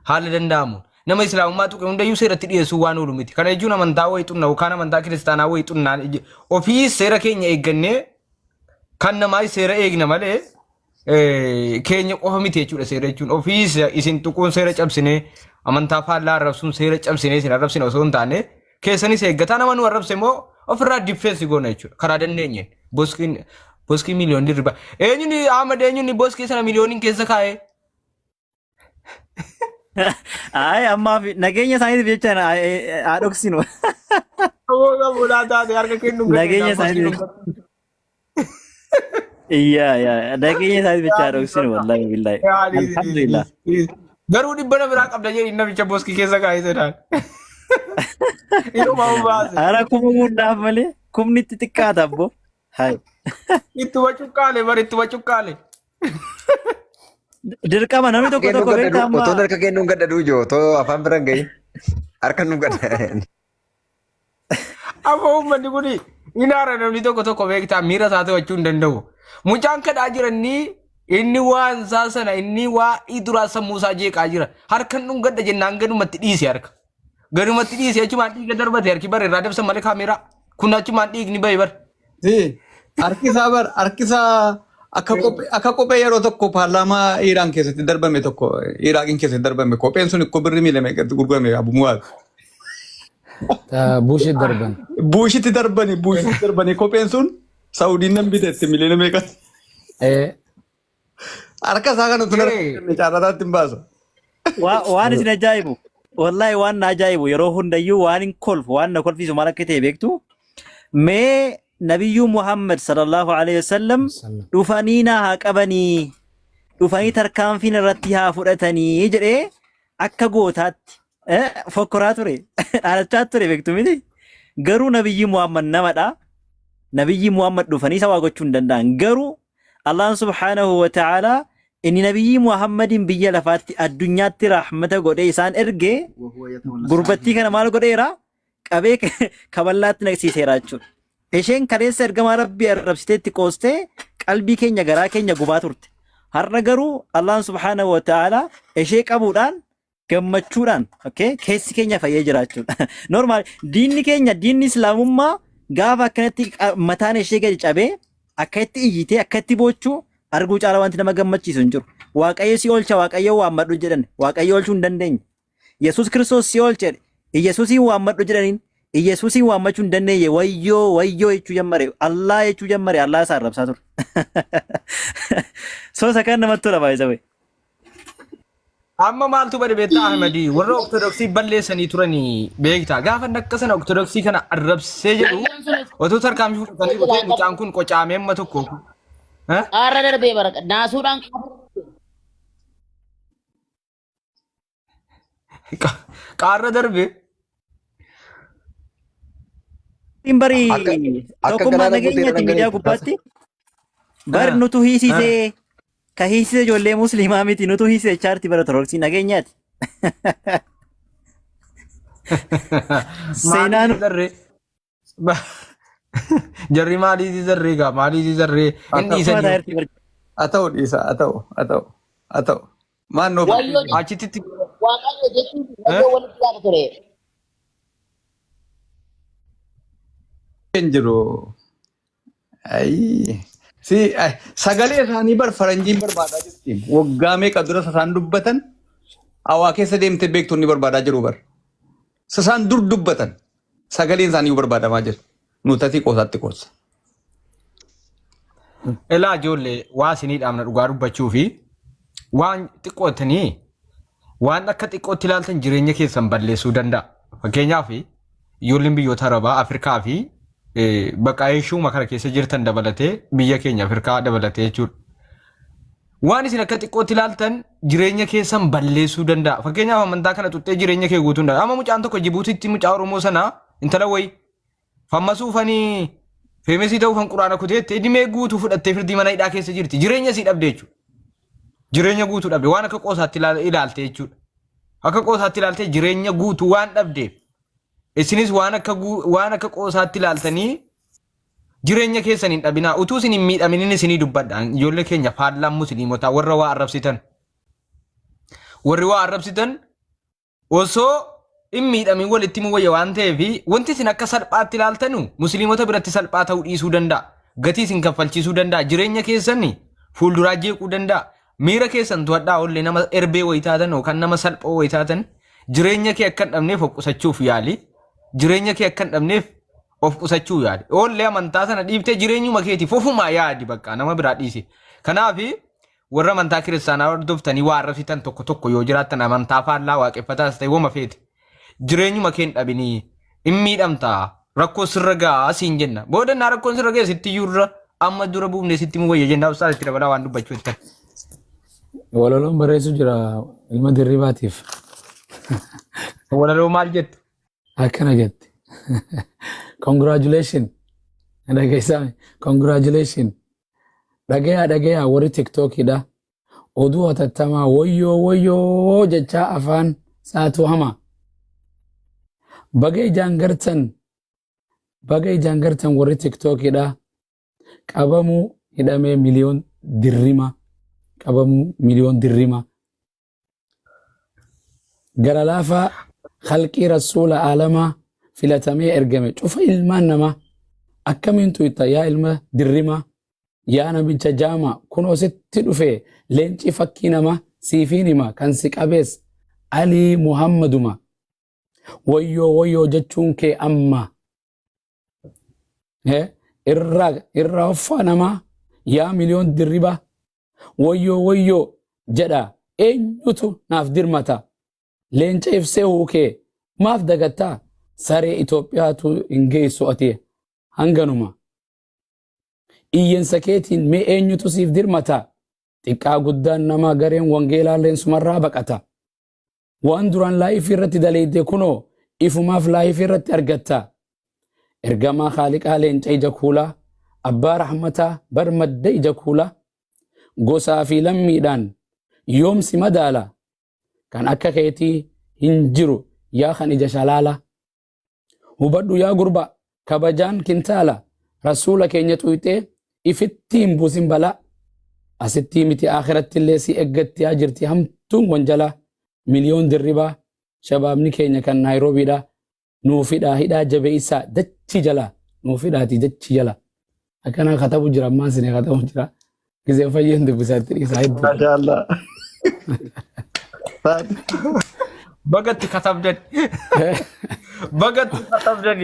haala danda'amuun nama islaamummaa tuqe hundayyuu seeratti dhiyeessuu waan oolu miti. Kana jechuun amantaa wayii xunna yookaan amantaa kiristaanaa wayii xunnaan ofii seera keenya eeggannee kan namaa seera eegna malee keenya qofa miti jechuudha. Seera jechuun ofii isin tuquun seera cabsinee, amantaa faallaa arrabsuun seera cabsinee isin arrabsine osoo hin taane, keessanis eeggataa nama nu arrabse immoo ofirraa defense goona jechuudha karaa dandeenyeen. Boskiin boskii miliyoon dirriba eenyuun Ahmad, eenyuun boskii sana miliyooniin keessa kaa'ee? Ay, ammaaf nageenya isaaniitiif jecha haa dhoksinu. Namoota bulaa taate harka kennuun Nageenya isaaniitiif. Iyyaa yaa, nageenya isaaniitiif jecha haa dhoksinu, wallahi billahi. Alhamdulillah. Garuu dhibba na biraa qabda jedhi, namicha boskii keessa kaa'ee sedaan. Inuma baase. Ara kuma guddaaf malee kumni itti xiqqaata abbo. Hai. Ittuma cuqqaale bar, ittuma cuqqaale. Dirqama namni tokko Kennuun tokko beektaa gadhadhu amma otoo harka kennuun gadhadhu ijoo otoo afaan bira hin gahin harka nu gadha. Amma uummanni kun inaara, namni tokko tokko beektaa miira isaa to'achuu hin danda'u. Mucaan kadhaa jiranii inni waan isaa sana inni waa duraa sammuu isaa jeeqaa jira. Harkan dhungadha jennaan gadumatti dhiise harka. Gadumatti dhiise, achumaan dhiiga darbate harki bara irraa dabsan malee kaameeraa. Kun achumaan dhiigni bahe bar. Harki isaa bar, harki isaa akka kophee yeroo tokko paarlaamaa Iraan keessatti darbame tokko, Iraaqiin keessatti darbame, kopheen sun ikkoo birrii miila meeqatti gurgurame, Abu Muwaaz? Buushii darban. Buushitti darbanii kopheen sun Saawudiin nan bitetti miliyoona meeqatti. Harka isaa kana tun harka caarrataatti hin baasa. Waan isin ajaa'ibu, wallahi waan na ajaa'ibu, yeroo hundayyuu waan hin kolfu, waan na kolfisu maal akka ta'e beektu? Mee Nabiyyuu Muhammad sallallahu alaihi wasallam dhufanii na haa qabanii, dhufanii tarkaanfiin irratti haa fudhatanii jedhee akka gootaatti fokkoraa ture, dhaadachaa ture, beektu miti? Garuu Nabiyyii Muhammad namadha. Nabiyyii Muhammad dhufanii isa waa gochuu hin danda'an. Garuu Allahn subhaanahu wa ta'ala inni Nabiyyii Muhammadiin biyya lafaatti addunyaatti rahmata godhee isaan erge gurbattii kana maal godheera? Qabee kaballaatti naqsiiseera jechuudha. Isheen kaleessa ergamaa Rabbii arrabsiteetti qoostee qalbii keenya garaa keenya gubaa turte. Har'a garuu Allahn subhaanahu wa ta'ala ishee qabuudhaan gammachuudhaan okay, keessi keenya fayyee jiraachuudha. Normaal diinni keenya diinni islaamummaa gaafa akkanatti mataan ishee gadi cabee akkatti iyyitee akkatti boochuu arguu caala wanti nama gammachiisu hin jiru. Waaqayyo si oolcha Waaqayyo waammadhu jedhan Waaqayyo oolchuu hin dandeenye. Yesuus Kiristoos si oolche jedhe Iyyasuusiin waammadhu jedhaniin Iyyasuusiin waammachuu hin dandeenye wayyoo wayyoo jechuu jammare Allah jechuu jammare Allah isaa arrabsaa ture. So isa kan namatti tola baay'isawee. Amma maaltu bade beektaa Ahmadi warra Ortodoksii balleessanii turanii beektaa gaafa inni akka sana Ortodoksii kana arrabsee jedhu otoo tarkaanfii fudhatanii otoo mucaan kun qocaamee amma tokko. Eh? Qaarra darbee bara naasuudhaan Qaarra darbee. Ittiin bari Akka akka tokkummaa galaana guutee nageenyatti miidiyaa dhangala'eetti tasa. gubbaatti bar nutu hiisisee ka hiisise ijoollee musliimaa miti nutu hiisise chaartii bara ortodoksii nageenyaati. Seenaan Maaliif darree? Jarri maaliif darree gaa maaliif darree Haa hin ta'u. mataa dhiisanii irratti bar Haa ta'u dhiisa haa ta'u haa ta'u haa ta'u. Maannoo Wayyoo fakkeenya. achitti Waaqayyo jechuun wayyoo walitti yaada ture. Hin jiru. Ayii. Si ay, sagalee isaanii bar faranjiin barbaadaa jirti. Waggaa meeqa dura isaan dubbatan hawaa keessa deemtee beektonni barbaadaa jiru bar. Isaan dur dubbatan sagaleen isaanii barbaadamaa jira. Nuti qoosaatti qoosa. Ilaa ijoollee waa isinii dhaamna dhugaa dubbachuu fi waan xiqqootanii waan akka xiqqootti ilaaltan jireenya keessan balleessuu danda'a. Fakkeenyaaf ijoolleen biyyoota Arabaa, Afrikaa fi bakka Eeshuuma kana keessa jirtan dabalatee biyya keenya Afrikaa dabalatee jechuudha. Waan isin akka xiqqootti ilaaltan jireenya keessan balleessuu danda'a. Fakkeenyaaf amantaa kana xuxxee jireenya kee guutuu danda'a. Amma mucaan tokko Jibuutiitti mucaa Oromoo sanaa intala wayii Fammasuufanii feemesii ta'uufan quraana kuteette idimee guutuu fudhattee firdii mana hidhaa keessa jirti. Jireenya isii dhabde jechuudha. Jireenya guutuu dhabde waan akka qoosaatti ilaalte jechuudha. Akka qoosaatti ilaaltee jireenya guutuu waan dhabdeef isinis waan akka waan akka qoosaatti ilaaltanii jireenya keessan hin dhabinaa. Utuu isin hin miidhaminin isinii dubbadha. Ijoollee keenya faallaan musliimotaa warra waa arrabsitan. Warri waa arrabsitan Osoo hin miidhamin walitti himuu wayya waan ta'eef wanti isin akka salphaatti ilaaltanu musliimota biratti salphaa ta'uu dhiisuu danda'a. Gatii isin kaffalchiisuu danda'a. Jireenya keessan fuulduraa jeequu danda'a. Miira keessan to'adhaa ollee nama erbee wayii taatan yookaan nama salphoo wayii taatan jireenya kee akka hin dhabneef of qusachuuf yaali. Jireenya kee akka hin dhabneef of qusachuu yaali. Oollee amantaa sana dhiiftee jireenyuma keetiif ofumaa yaadi bakka nama biraa dhiisi. Kanaaf Warra amantaa kiristaanaa hordoftanii waa arrabsitan tokko tokko yoo jiraattan amantaa faallaa waaqeffataas ta'e wama feete. Jireenyuma kee hin dhabinii. Hin miidhamta. Rakkoo sirra ga'a siin jenna. Booda naa rakkoon sirra ga'e sitti iyyuu irra amma dura buufne sitti himuu wayya jenna. Ustaaz itti dabalaa waan dubbachuu jettan. Walaloon barreessu jira ilma dirribaatiif. Walaloo maal jettu? Akkana jette. Congratulation. Dhageessaa. Congratulation. Dhagayaa dhagayaa warri tiktookiidha. Oduu hatattamaa wayyoo wayyoo jechaa afaan saatu hama. Baga ijaan gartan baga ijaan gartan warri tiktookiidha. Qabamuu hidhamee miliyoon dirrima. Qabamuu miliyoon dirrima. Gara laafaa khalqii rasuula aalamaa filatamee ergame cufa ilmaan namaa akkamiin tuyta yaa ilma dirrimaa yaa namicha jaamaa kunoo sitti dhufe leenci fakkii namaa siifiin hima kan si qabees alii muhammaduma wayyoo wayyoo jechuun kee amma irraa irraa uffaa namaa yaa miliyoon dirribaa Wayyoo wayyoo jedha eenyutu naaf dirmata leenca ibsee huukee maaf dagattaa saree Itoophiyaatu hin geessu ati hanganuma. Iyyansa keetiin mee eenyutu siif dirmata xiqqaa guddaan namaa gareen wangeelaalleen sumarraa baqata. Waan duraan laayifii irratti daleeyde kunoo ifumaaf laayifii irratti argatta. Ergamaa Khaaliqaa leenca ija kuulaa, abbaa rahmataa bar madda ija kuulaa, gosaa fi lammiidhaan yoom si madaala? Kan akka keetii hin jiru yaa kan ija shalaalaa. Hubadhu yaa gurba kabajaan kintaala rasuula keenya xuyxee ifitti hin buusin balaa. Asittii miti akhiratti illee si eeggattiyaa jirti hamtuun wanjalaa. Miliyoon Dirribaa shabaabni keenya kan Naayiroobiidha. Nuuf hidhaa hidhaa jabeessaa dachii jalaa nuuf hidhaati dachii jalaa. Akkanaa katabu jira ammaan sinee katabu jira. Gizeen fayyeen dubbisaa itti dhiisaa hedduu. Maashaallah. Bagatti katabdan. Bagatti katabdan.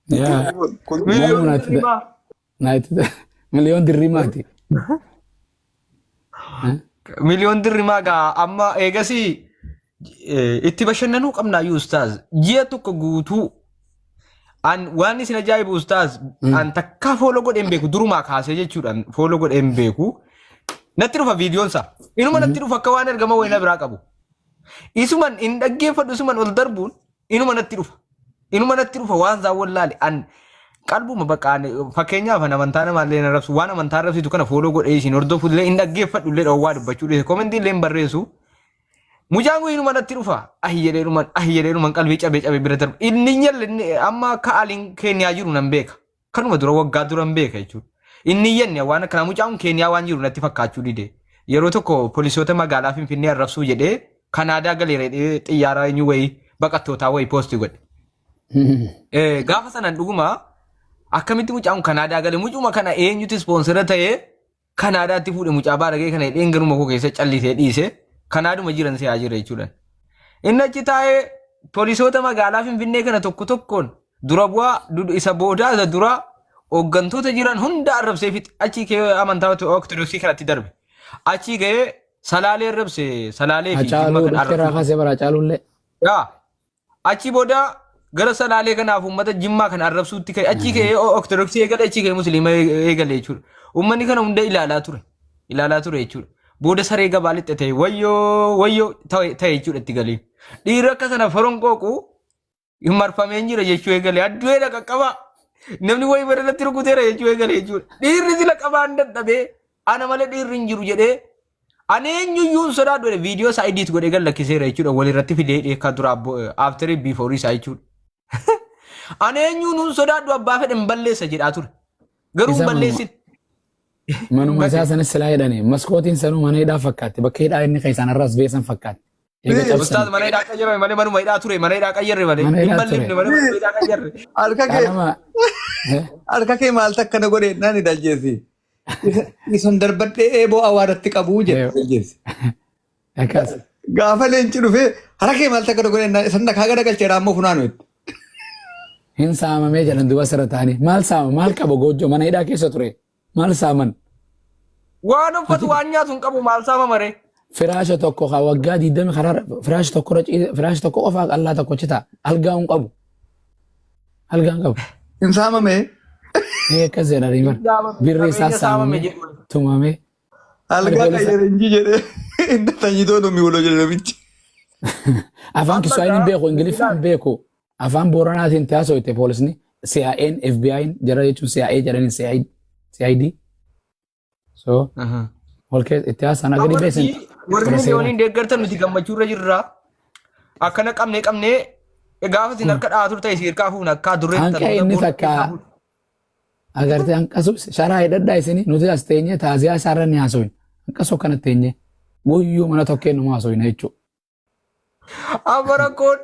Yaa. Miliyoon Namuu dirrimaa. Miliyoon dirrimaati. Miliyoon dirrimaa gaa amma eegasii itti bashannanuu qabnaa iyyuu ustaaz. Ji'a tokko guutuu an waan isin ajaa'ibu ustaaz an takkaa follow godhee hin beeku durumaa kaasee jechuudhaan follow godhee hin beeku. Natti dhufa viidiyoon isaa. Inuma natti dhufa akka waan ergama wayina biraa qabu. Isuman hin dhaggeeffadhu isuman ol darbuun inuma natti dhufa. Inuma natti dhufa waan isaan wallaale an qalbuma bakka ani fakkeenyaaf an amantaa namaallee hin arrabsu waan amantaa arrabsitu kana follow godhee isin hordofu illee hin dhaggeeffadhu illee dhoowwaa dubbachuu dhiise comment illee hin barreessu. Mucaan kun inuma natti dhufa ahi jedhee dhuman ahi jedhee dhuman qalbii cabee cabee bira darba inni hin yalle inni amma akka aliin keeniyaa jiru nan beeka. Kanuma dura waggaa dura hin beeka jechuudha. Inni hin yanne waan akkanaa mucaan kun keeniyaa waan jiru natti fakkaachuu dide. Yeroo tokko poolisoota magaalaa Finfinnee arrabsuu jedhee Kanaadaa galeera jedhee xiyyaara eenyu wayii baqattootaa wayii post godhe. Gaafa sanan dhuguma akkamitti mucaan kun Kanaadaa gale mucuma kana eenyutu ispoonsera ta'ee Kanaadaatti fuudhe mucaa baaragee kana hidheen garuma koo keessa callisee dhiise Kanaaduma jiran si'aa jira jechuudha. Inni achi taa'ee poolisoota magaalaa Finfinnee kana tokko tokkoon dura bu'aa isa boodaa isa duraa hooggantoota jiran hunda arrabsee fixe achi kee amantaa Ortodoksii kanatti darbe. Achi ga'ee Salaalee arrabse Salaalee fi Jimma Hacaaluu kana dhukkee irraa arrabsuu. kaasee bara Hacaaluullee. Yaa Achii booda gara Salaalee kanaaf uummata Jimmaa kana arrabsuutti ka'e. Achii ka'ee Ortodoksii eegale, achii ka'ee Musliima eegale jechuudha. Uummanni kana hunda ilaalaa ture. Ilaalaa ture jechuudha. Booda saree gabaa lixxe ta'e wayyoo wayyoo ta'e ta'e jechuudha itti galee. Dhiirri akka sana foronqooqu marfamee jira jechuu eegale. Addu'eedha qaqqabaa. Namni wayii badanatti rukuteera jechuu eegale jechuudha. Dhiirri sila qabaan dadhabee ana malee dhiirri hin jiru jedhee ani eenyuyyuu hin sodaadhu jedhe viidiyoo isaa edit godhee gad lakkiseera jechuudha walirratti fidee hidhee kan dura after before isaa jechuudha. Ani eenyuun hin sodaadhu abbaa fedhe hin balleessa jedhaa ture. Garuu hin Isa balleessin. Manuma isaa sanis silaa hidhani. Maskootiin sanuu mana hidhaa fakkaatti. Bakka hidhaa inni keessaan irraas beesan fakkaatti. Eega Ustaaz cabsanii. mana hidhaa qayyarame malee manuma hidhaa ture mana hidhaa qayyarre malee Mana hin hidhaa balleessine ture. malee manuma hidhaa qayyarre. Harka kee Qalama. harka kee maal takka na godhe naan hidhalcheessi. Isan darbadhee eeboo awaaratti qabuu jedhe jaljeessi. Akkas. Gaafa leenci dhufee harka kee maal takka na godhe naan isan dhakaa gara galchee raammoo funaanu itti. Hin saamamee jedhan duba sirra ta'anii. Maal saama? Maal qaba goojjoo? Mana hidhaa keessa ture. Maal saaman? Waan uffatu waan nyaatu hin qabu maal saama maree. Firaasha tokko kan waggaa 20 karaa firaasha tokko irra ciise firaasha tokko qofaa qallaa tokko citaa algaa hin qabu. Algaa hin qabu. Hin saamame. Ee akkas jedhanii bara. Birri isaa Qabeenya saamame saamamee jedhu. tumamee. Algaa Algaa qayyare inji jedhee inni tanyitoo nu mi'uuloo jedhe namichi. Afaan Kiswaahilii hin beeku, Ingiliffaa hin beeku. Afaan Booranaatiin itti haasofte poolisni CIA'n, FBI'n jara jechuun CIA jedhaniin CID. CID. So wal keessa itti haasa'an akka dhibbee isin Warri tola seeraa. miliyooniin deeggartan nuti gammachuu irra jirra. Akkana qabnee qabnee gaafa isin harka dha'aa turte isin hirkaa fuuna akka adurree Hanqa inni takka agartee hanqasu sharaa hidhadhaa isin nuti as teenyee taaziyaa isaarra ni haasofna. Hanqasu akkana teenyee guyyuu mana tokkeen nu haasofna jechuudha. Amma rakkoon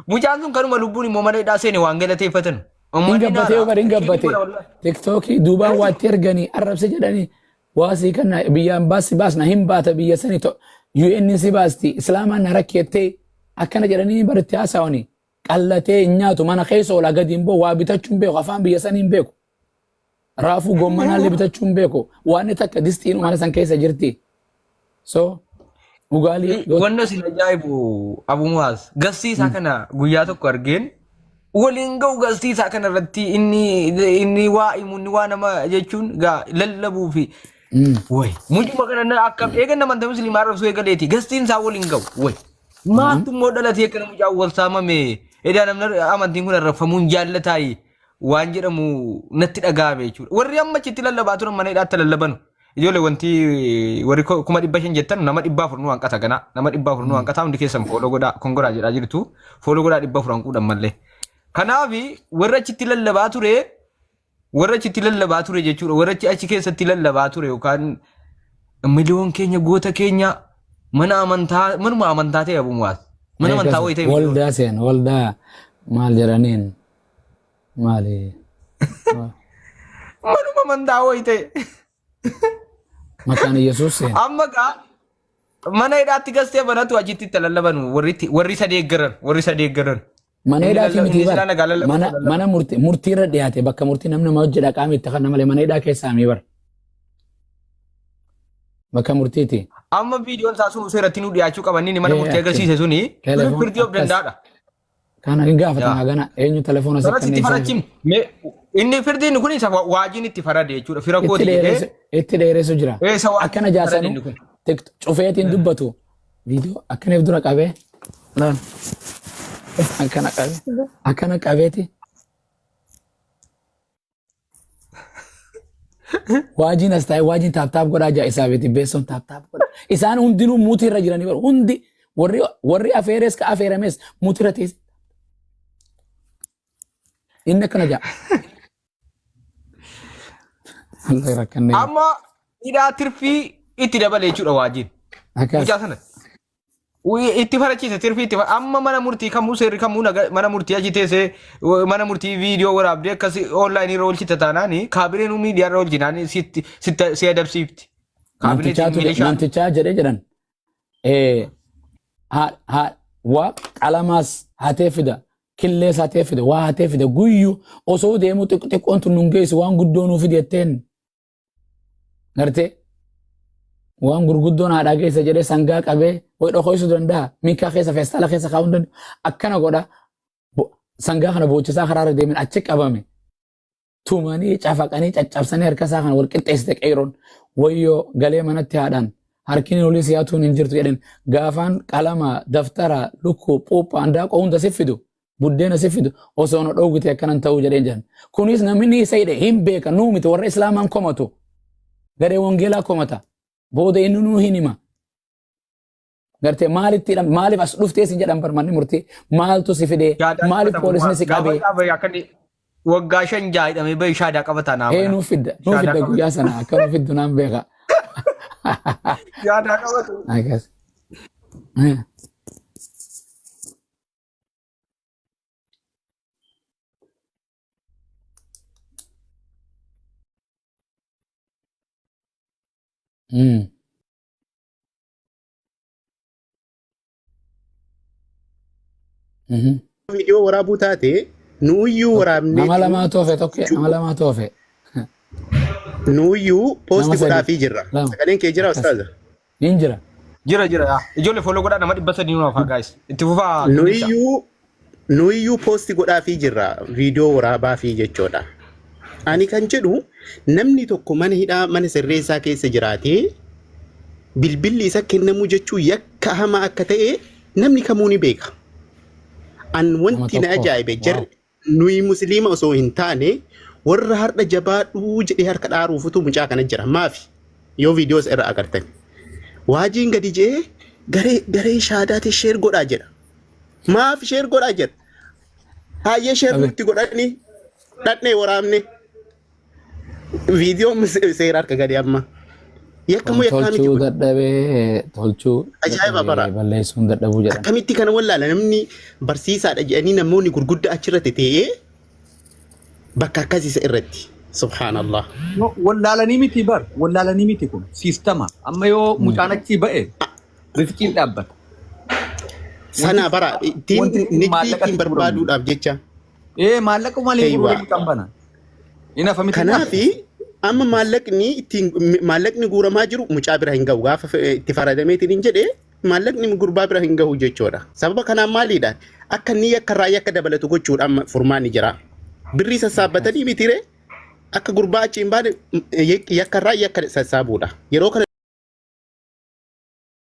mucaan sun kanuma lubbuun immoo mana hidhaa seene waan galateeffatan. Hin Uummanni gabbatee naara. bar hin gabbate. Tiktookii duubaan waa itti erganii arrabse jedhanii waa sii kanna biyyaan baasi baasna hin baata biyya sani to UN si baasti islaamaan na rakkeettee akkana jedhanii bar itti haasawanii qallatee hin nyaatu mana keessa olaa gadi hin ba'u waa bitachuu hin beeku afaan biyya sanii hin beeku. Raafuu goommanaallee bitachuu hin beeku waan takka distiin mana san keessa jirti. So dhugaalii Wanna isin ajaa'ibu Abu Muwaaz gassii isaa kana guyyaa tokko argeen waliin ga'u gassii isaa kana irratti inni inni waa himu inni waa nama jechuun gaa lallabuu fi way mucuma kana na akkam eegan amantaa musliimaa arrabsuu eegaleeti gassiin isaa waliin ga'u way maaltu immoo dhalatee akkana mucaan wal saamame edaa namni amantiin kun arrabfamuun jaallataayi waan jedhamu natti dhaga'ame jechuudha. Warri amma achitti lallabaa turan mana hidhaatti lallabanu. Ijoollee wanti warri 500,000 jettan nama 400 nu hanqata ganaa. Nama 400 nu hanqata hundi keessan follow godhaa kongoraa jedhaa jirtu. Follow godhaa 400 hanquudhan mallee. Kanaaf warri achitti lallabaa ture warra achitti lallabaa ture jechuudha. Warra achi keessatti lallabaa ture yookaan Miliyoon keenya goota keenya mana amantaa manuma amantaa ta'e Abu Mu'aaz. Mana amantaa wayii ta'e miliyoon. Waldaa seen waldaa maal jedhaniin maali? Manuma amantaa wayii ta'e. Maqaan Yesuus seen. Amma gaa mana hidhaatti gastee banatu achitti itti lallabanu warri warri isa deeggaran warri isa deeggaran. Mana Inni hidhaati lallab miti inni bara. silaa nagaa lallabatu Mana lallaba. mana murtii murtii irra dhiyaate bakka murtii namni nama hojjedha qaama itti kan malee mana hidhaa keessaa mii bara. Bakka murtiiti. Amma viidiyoon isaa sun seeratti nu dhiyaachuu qaban inni mana Ee murtii achi agarsiise suni telefoon firdii of akkas danda'aadha. kana hin gaafatan Yaa. hagana eenyu telefoona Sanas sakkanne itti isaan farachim. Inni firdiin kun isa waajiin itti farade jechuudha. Fira itti kooti dheeressu jedhee itti dheeressu jira. isa waajiin Akkana itti farade jaasanu inni kun. cufeetiin dubbatu viidiyoo akkana if dura qabee laal akkana qabee akkana qabeeti Waajiin as taa'ee waajiin taap taap godhaa jaa isaa beeti beessoon taap taap godhaa. Isaan hundinuu muutii irra jiranii bara hundi warri warri afeeres ka afeerames muutii irra teesse. Inni akkana jaa. Allah rakkannee. Amma hidhaa tirfii itti dabale jechuudha waajiin. Akkas. Mucaa sana. Itti farachiise tirfii itti amma mana murtii kamuu seerri kamuu mana murtii achi teessee mana murtii viidiyoo waraabdee akkas onlaayinii irra oolchita taanaan kaabineen miidiyaa irra oolchinaan sitti sitti si adabsiifti. Kaabineetiin Namtichaatu milishaan. namtichaa jedhee jedhan. Haa waa qalamaas hatee fida killees hatee fida waa hatee fida guyyu osoo deemuu xiqqoon tun nun geessu waan guddoo nuu fidi jetteen gartee waan gurguddoon haadhaa keessa jedhee sangaa qabee wayi dhokoysuu danda'a miikaa keessa feestaala keessa kaa'uu danda'a akkana godha sangaa kana boochisaa karaarra deemen achi qabame tumanii cafaqanii caccabsanii harka isaa kana wal qixxeessite qeeroon wayyoo galee manatti haadhaan harkini olii siyaatuun hin jirtu jedhan gaafaan qalama daftara lukkuu puuphaa handaaqoo hunda si fidu buddeena si fidu osoo na dhoowwite akkanan ta'uu jedheen jedhan. Kunis namni isa hidhe hin beeka nuu miti warra islaamaan komatu garee wangeelaa komata booda inni nuu hin hima. Gartee maalitti hidham maaliif as dhuftee sin jedhan bar manni murtii maaltu si fidee Shaadaa maaliif qabata poolisni si gaafa qabee gaafa akka inni waggaa 5 6 hidhamee bahe shaadaa qabata naa ee mana. nuu fidda nuu Shaadaa fidda qabata. guyyaa sana akka nuu fiddu naan beeka. Shaadaa qabatu. Akkas. Viidiyoo waraabuu taate nuuyyuu Nama waraabneetu lamaa toofe tokko nama lamaa toofe. Nuuyyuu Nama poosti sadi. godhaafii jirra. Lama. Sagaleen kee jira Akkas. ustaaza? Niin jira. Jira jira yaa. Ijoollee follow godhaa nama 300 nu hafaa guys. Itti fufaa Qindeessaa. Nuyiyyuu nuyiyyuu poosti godhaafii jirra viidiyoo waraabaafii jechuudha. Ani kan jedhu namni tokko mana hidhaa mana sirreessaa keessa jiraatee bilbilli isa kennamuu jechuun yakka hamaa akka ta'e namni kamuu ni beeka. An Nama wanti na tokko. ajaa'ibe Waaw. jarri nuyi musliima osoo hin taane warra har'a jabaadhuu jedhee harka dhaaruufutu mucaa kana jira. Maafi yoo viidiyoos irra agartan. Waajiin gadi je'ee garee garee shaadaati sheer godhaa jedha. Maaf sheer godhaa jedha. Hayyee sheer Abe. nutti godhanii dhaqnee waraabne. Viidiyoon seera harka gadi amma. Yakka moo yakkaa miti Tolchuu kun? dadhabee tolchuu Ajaa'iba bara. dadhabee balleessuun dadhabuu jedhan. Akkamitti kana wallaala namni barsiisaadha jedhanii namoonni gurguddaa achirratti ta'ee bakka akkasiisa irratti. Subhaanallah. No, wallaalanii miti bar wallaalanii miti kun siistama amma yoo mucaan achii ba'e riskiin dhaabbata. Sana Wanti bara ittiin wanti nigdii maallaqa ittiin itti gurguramu. barbaaduudhaaf jecha. Ee maallaqa malee Eeywa. gurguranii mucaan bana. Hin hafa miti Kanaafi amma maallaqni ittiin maallaqni guuramaa jiru mucaa bira hin gahu gaafa itti faradameetiin hin jedhe maallaqni gurbaa bira hin gahu jechuudha. Sababa kanaan maaliidha? Akka inni yakka irraa yakka dabalatu gochuudha amma furmaanni jira. Birrii sassaabbatanii mitiree akka gurbaa achi hin baane yakka irraa yakka sassaabuudha. Yeroo kana